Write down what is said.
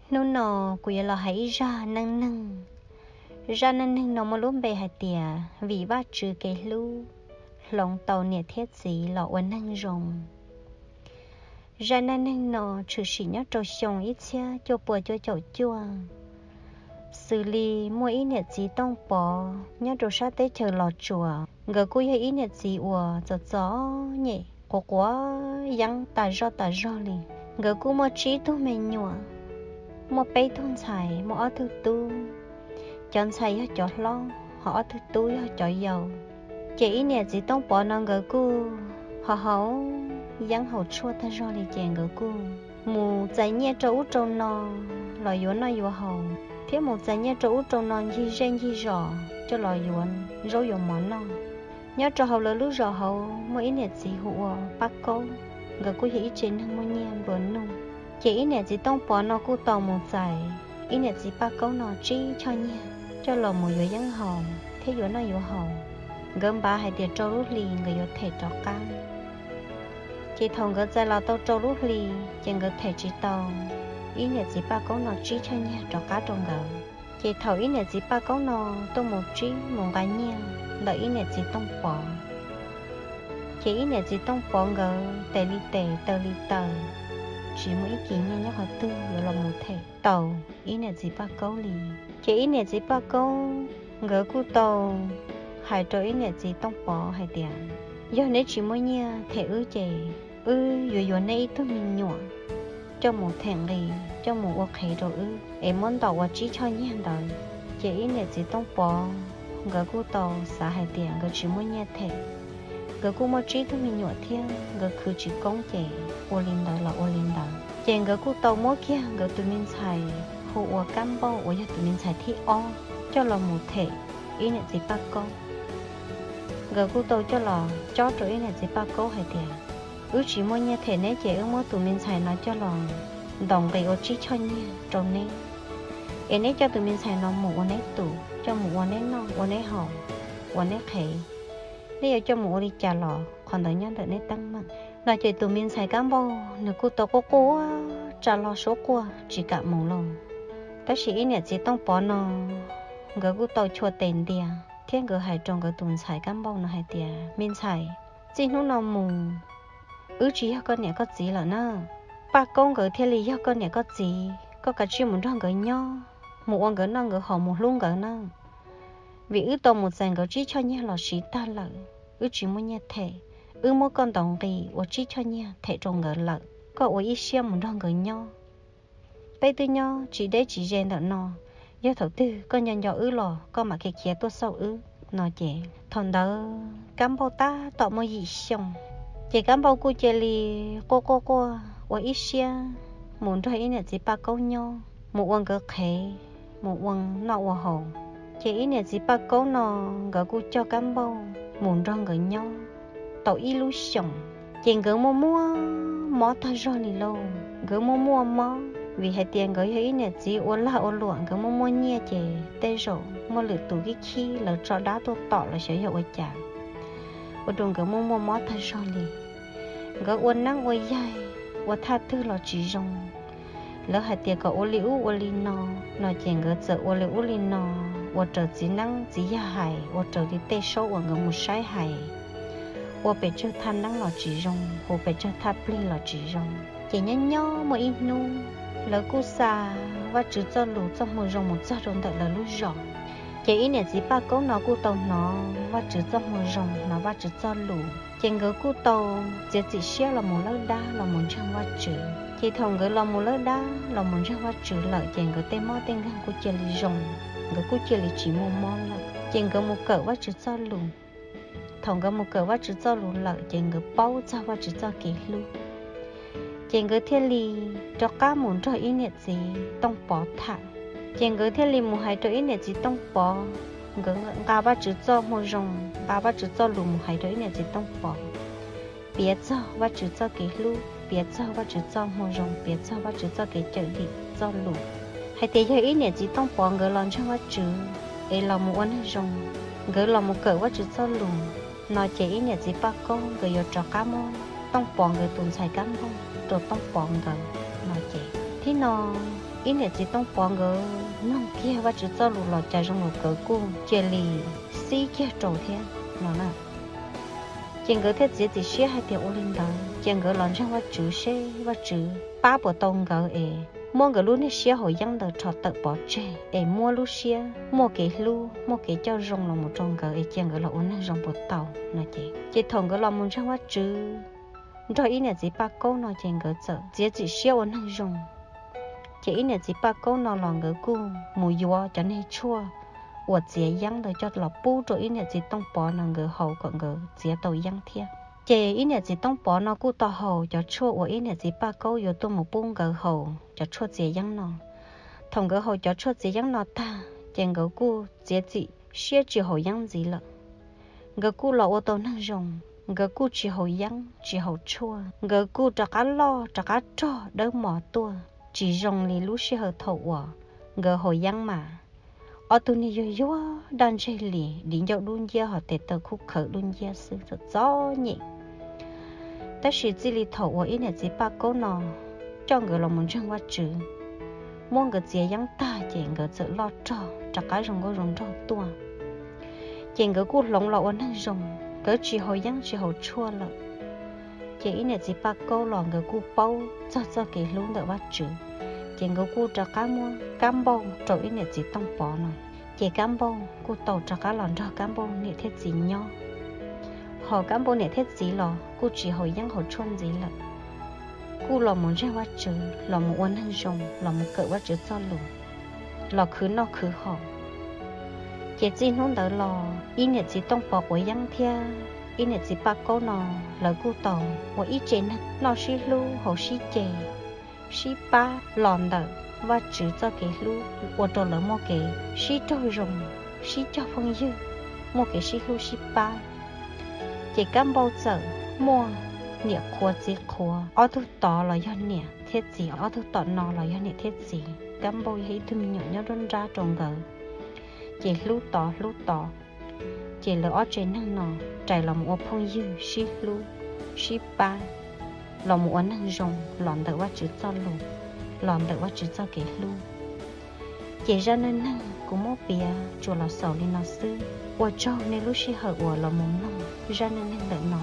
Hnub no kuv yuav los hais ib zaj neej neeg. Zaj neej neeg no muaj lub npe hais tias vim Vajtswv kev hlub, hloov tau niam thiab txiv los ua neeg zoo. Zaj neej neeg no tshwm sim nyob rau xyoo ib txhiab cuaj pua cuaj caum cuaj, xws li muaj ib niam txiv Tooj Pov nyob rau sab teb chaws Los Tsuas. Nkawd kuj yog ib niam txiv uas txom txom nyem, quav quav yeeb tas zoj tas zog li. Nkawd kuj muaj tsib tug me nyuam, muaj peb tug ntxhais, muaj ob tug tub. Cov ntxhais yog cov hlob, ho ob tug tub yog cov yau. Ces ib niam txiv Tooj Pov no nkawd kuj ho haus yeeb haus tshuaj tag zog li, ces nkawd kuj mus txais nyiaj rau ub rau no los yuav noj yuav haus, thiab mus txais nyiaj rau ub rau no ncig zej ncig zos coj los yuav zaub yuav mov noj. Nyob rau hauv lawv lub zos hauv muaj ib niam txiv hu ua Paj Kaub, nkawd kuj yog ib tsev neeg muaj nyiaj nplua nuj. Ces ib niam txiv Tooj Pov no kuj tau mus txais ib niam txiv Paj Kaub no tsib choj nyiaj coj los mus yuav yeeb haus thiab yuav noj yuav haus. Nkawd npav hais tias rau lub hlis nkawd yuav them rov qab. Ces thaum nkawd txais los tau rau lub hli, ces nkawd them tsis tau ib niam txiv Paj Kaub no tsib choj nyiaj rov qab rau nkawd. Ces thaum ib niam txiv Paj Kaub no tuaj mus tsib mus nqa nyiaj ntawm ib niam txiv Tooj Pov, ces ib niam txiv Tooj Pov nkawd tes li tes taw li taw, tsis muaj ib kis nyiaj nyob qhov twg yuav los mus them tau ib niam txiv Paj Kaub li. Ces ib niam txiv Paj Kaub nkawd kuj tau hais rau ib niam txiv Tooj Pov hais tias, yog neb tsis muaj nyiaj them wb ces wb yuav yuav neb ib tug me nyuam coj mus them nqi, coj mus ua qhev rau wb es muab ntaus ua tsib choj nyiaj ntawd. Ces ib niam txiv Tooj Pov nkawd kuj tau xav hais tias nkawd tsis muaj nyiaj them, nkawd kuj muaj tsib tug me nyuam thiab nkawd khwv tsis koob ces ua li ntawd los ua li ntawd. Ces nkawd kuj tau muab kiag nkawd tus me ntxhais hu ua Kab Npauj uas yog tus me ntxhais thib ob coj los mus them ib niam txiv Paj Kaub. Nkawd kuj tau coj los cob rau ib niam txiv Paj Kaub hais tias, wb tsis muaj nyiaj them neb ces wb muab tus me ntxhais no coj los ntaus nqi ua tsib choj nyiaj rau neb, es neb coj tus me ntxhais no mus ua neb tus, coj mus ua neb noj ua neb haus, ua neb qhev. Neb yuav coj mus ua li cas los qhov ntawd nyob ntawm neb teeb meem. No ces tus me ntxhais Kab Npauj nws kuj tau quaj quaj tsa lo suab quaj tsis kam mus lauj. Tab sis ib niam txiv Tooj Pov no nkawd kuj tau chua tes ntias thiab nkawd hais rau nkawd tus ntxhais Kab Npauj no hais tias, me ntxhais, txij hnub no mus wb tsis yog koj niam koj txiv lawm na. Paj Kaub nkawd thiaj li yog koj niam koj txiv, koj kav tsij mus nrog nkawd nyob, mus ua nkawd noj nkawd haus mus hlub nkawd na. Vim wb tau mus txais nkawd tsib choj nyiaj los siv tag lawm, wb tsis muaj nyiaj them, wb muab koj ntaus nqi ua tsib choj nyiaj them rau nkawd lawm, koj ua ib siab mus nrog nkawd nyob. Peb twb nyob tsis deb tsis ze ntawm no, yog thaum twg koj nco nco wb los koj mam khiav khiav tuaj xauj wb. No ces thaum ntawd Kab Npauj tab tom muaj yim xyoo, ces Kab Npauj kuj cia li quaj quaj quaj ua ib siab mus nrog ib niam txiv Paj Kaub nyob, mus ua nkawd qhev, mus ua noj ua haus. Ces ib niam txiv Paj Kaub no nkawd kuj coj Kab Npauj mus nrog nkawd nyob tau ib lub xyoos. Ces nkawd muaj muaj mob tag zog li lauj, nkawd muaj muaj mob vim hais tias nkawd yog ib niam txiv ua lag ua luam, nkawd muaj muaj nyiaj ces tej zaum muaj lwm tus khib khib lawv tso dab tuaj tom los xyov yog ua cas, ua rau nkawd muaj muaj mob tag zog li. Nkawd ua neeb ua yaig ua thaj twg los tsis zoo. Lawv hais tias kom ua li ub ua li no, no ces nkawd txawm ua li ub li no, ua raws txiv neeb txiv yaig hais, ua raws li tej saub uas nkawd mus saib hais. Ua pes tsawg thaj neeb los tsis zoo, ua pes tsawg thaj plig los tsis zoo. Ces nyob nyob muaj ib hnub, lawv kuj xa Vajtswv txoj lus txoj hmoo zoo mus txog rau ntawm lawv lub zos. Ces ib niam txiv Paj Kaub no kuj tau hnov Vajtswv txoj hmoo zoo, hnov Vajtswv txoj lus, ces nkawd kuj tau txiav txim siab los mus lawb dab los mus ntseeg Vajtswv. Ces thaum nkawd los mus lawb dab los mus ntseeg Vajtswv lawm ces nkawd tej mob tej nkeeg kuj cia li zoo, nkawd kuj cia li tsis muaj mob lawm. Ces nkawd mus kawm Vajtswv txoj lus. Thaum nkawd mus kawm Vajtswv txoj lus lawm ces nkawd paub txog Vajtswv txoj kev hlub. Ces nkawd thiaj li rov qab mus nrog ib niam txiv Tooj Pov tham. Ces nkawd thiaj li mus hais rau ib niam txiv Tooj Pov, nkawd nqa Vajtswv txoj hmoo zoo, nqa Vajtswv txoj lus mus hais rau ib niam txiv Tooj Pov, piav txog Vajtswv txoj kev hlub, piav txog Vajtswv txoj hmoo zoo, piav txog Vajtswv txoj kev cawm dim txoj lus, hais tias yog ib niam txiv Tooj Pov nkawd los ntseeg Vajtswv es los mus ua neeg zoo, nkawd los mus kawm Vajtswv txoj lus, no ces ib niam txiv Paj Kaub nkawd yuav rov qab muab Tooj Pov nkawd tus ntxhais Kab Npauj rau Tooj Pov nkawd. No ces thib no ib niam txiv Tooj Pov nkawd mloog kiag Vajtswv txoj lus los cas zoo nkawd kuj cia li xib kiag rau thiab no na. Ces nkawd thiaj txiav txim siab hais tias ua li ntawd ces nkawd los ntseeg Vajtswv seb Vajtswv pab puas tau nkawd es muab nkawd lub niag siab haus yeeb ntawd rho tawm pov tseg es muab lub siab muaj kev hlub muaj kev coj zoo los mus rau nkawd es cia nkawd los ua neeg zoo puas tau no ces. Ces thaum nkawd los mus ntseeg Vajtswv nrog ib niam txiv Paj Kaub no ces nkawd txawm txiav txim siab ua neeg zoo. Ces ib niam txiv Paj Kaub no los nkawd kuj mus yuav cov niag tshuaj uas txiav yeeb ntawd coj los pub rau ib niam txiv Tooj Pov no nkawd haus kom nkawd txiav tau yeeb thiab. Ces ib niam txiv Tooj Pov no kuj tau haus cov tshuaj uas ib niam txiv Paj Kaub yuav tuaj mus pub nkawd haus cov tshuaj txiav yeeb no. Thaum nkawd haus cov tshuaj txiav yeeb no tag ces nkawd kuj txiav txim siab tsis haus yeeb ntxiv lawm. Nkawd kuj los ua tau neeg zoo, nkawd kuj tsis haus yeeb tsis haus tshuaj, nkawd kuj rov qab loj rov qab rog dawb mos tuaj tsis zoo li lub sij hawm thaum uas nkawd haus yeeb mas ob tug niag yuag yuag daj ntseg li div ncauj dub nciab hos tes taw khub khawv dub nciab xwb txom txom nyem. Tab sis txij li thaum uas ib niam txiv Paj Kaub no coj nkawd los mus ntseeg Vajtswv, muab nkawd txiav yeeb tag ces nkawd txawm loj rog rov qab zoo nkauj zoo nraug tuaj. Ces nkawd kuj hloov los ua neeg zoo, nkawd tsis haus yeeb tsis haus tshuaj lawm. Ces ib niam txiv Paj Kaub los nkawd kuj paub txog txoj kev hlub ntawm Vajtswv, ces nkawd kuj rov qab muab Kab Npauj rau ib niam txiv Tooj Pov no. Ces Kab Npauj kuj tau rov qab los nrog Kab Npauj niam thiab txiv nyob. Hos Kab Npauj niam thiab txiv los kuj tsis haus yeeb haus tshuaj ntxiv lawm, kuj los mus ntseeg Vajtswv los mus ua neeg zoo los mus kawm Vajtswv txoj lus, los khwv noj khwv haus. Ces txij hnub ntawd los ib niam txiv Tooj Pov quav yeeb thiab ib niam txiv Paj Kaub no lawv kuj tau ua ib tse neeg noj sib hlub haus sib ce, sib pab los ntawm Vajtswv txoj kev hlub ua rau lawv muaj kev sib raug zoo, sib cog phooj ywg, muaj kev sib hlub sib pab. Ces Kab Npauj txawm muaj niam qhuav txiv qhuav, ob tug tod los yog niam thiab txiv, ob tug tom no los yog niam thiab txiv. Kab Npauj yog ib tug me nyuam nyob nruab nrab rau nkawd, ces hlub tod hlub tod. Ces lawv ob tsev neeg no rais los mus ua phooj ywg sib hlub, sib pab, los mus ua neeg zoo los ntawm Vajtswv txoj lus, los ntawm Vajtswv txoj kev hlub. Ces zaj neej neeg kuv muab piav tsuas los xaus li no xwb. Ua tsaug nej lub sij hawm uas los mus mloog zaj neej neeg ntawm no.